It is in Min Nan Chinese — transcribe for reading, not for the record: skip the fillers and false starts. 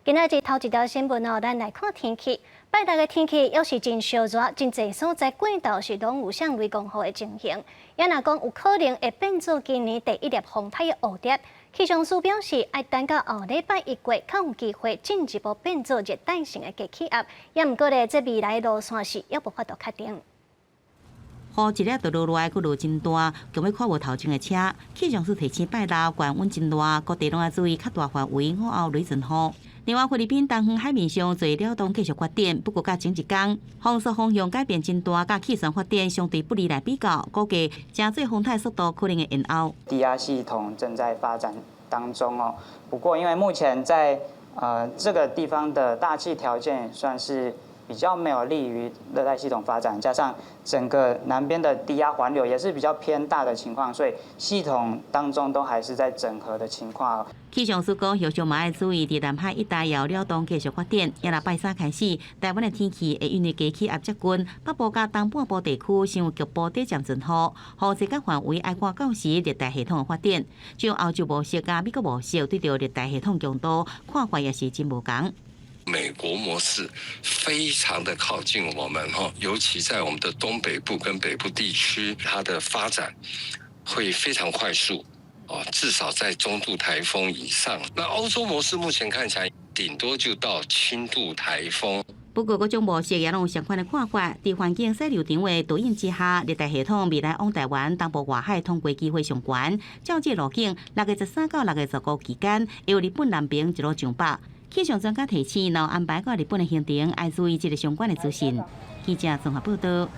今仔日頭一條新聞哦，咱來看天氣。拜六的天氣猶是真燒熱，真濟所在過晝是攏有像雷公雨的情形。也若講有可能會變做今年第一粒風颱的蝴蝶。氣象署表示，愛等到後禮拜一過，較有機會進一步變做熱帶性的低氣壓。也毋過咧，這未來路線是猶無法度確定。雨一粒就落落來，閣落真大，強欲看無頭前的車。氣象署提醒拜六懸溫真熱，各地攏愛注意較大範圍午後雷陣雨。另外，菲律賓東方海面上濟擾動繼續發展，不過佮前一工風速方向改變真大，佮氣旋發展相對不利來比較，估計誠濟風颱速度可能會延後。低壓系統正在發展當中哦，不過因為目前在這個地方的大氣條件算是比較沒有利於熱帶系統發展，加上整個南邊的低壓環流也是比較偏大的情況，所以系統當中都還是在整合的情況。氣象署講，後續嘛愛注意，佇南海一帶有擾動繼續發展。也若拜三開始，台灣的天氣會因為低氣壓接近，北部佮東半部地區先有局部短暫陣雨，雨勢佮範圍愛看到時熱帶系統的發展。像歐洲模式佮美國模式對著熱帶系統強度看法也是真無仝。美國模式非常的靠近我們哈，尤其在我們的東北部跟北部地區，它的發展會非常快速哦，至少在中度颱風以上。那歐洲模式目前看起來，頂多就到輕度颱風。不過，各種模式也攏有相款的看法。佇環境細流場的導引之下，熱帶系統未來往台灣東部外海通過機會上懸。照這路徑，6月13到6月15期間，會由日本南邊一路上北。氣象專家提醒，若安排到日本的行程，愛注意這个相關的資訊。記者綜合報道。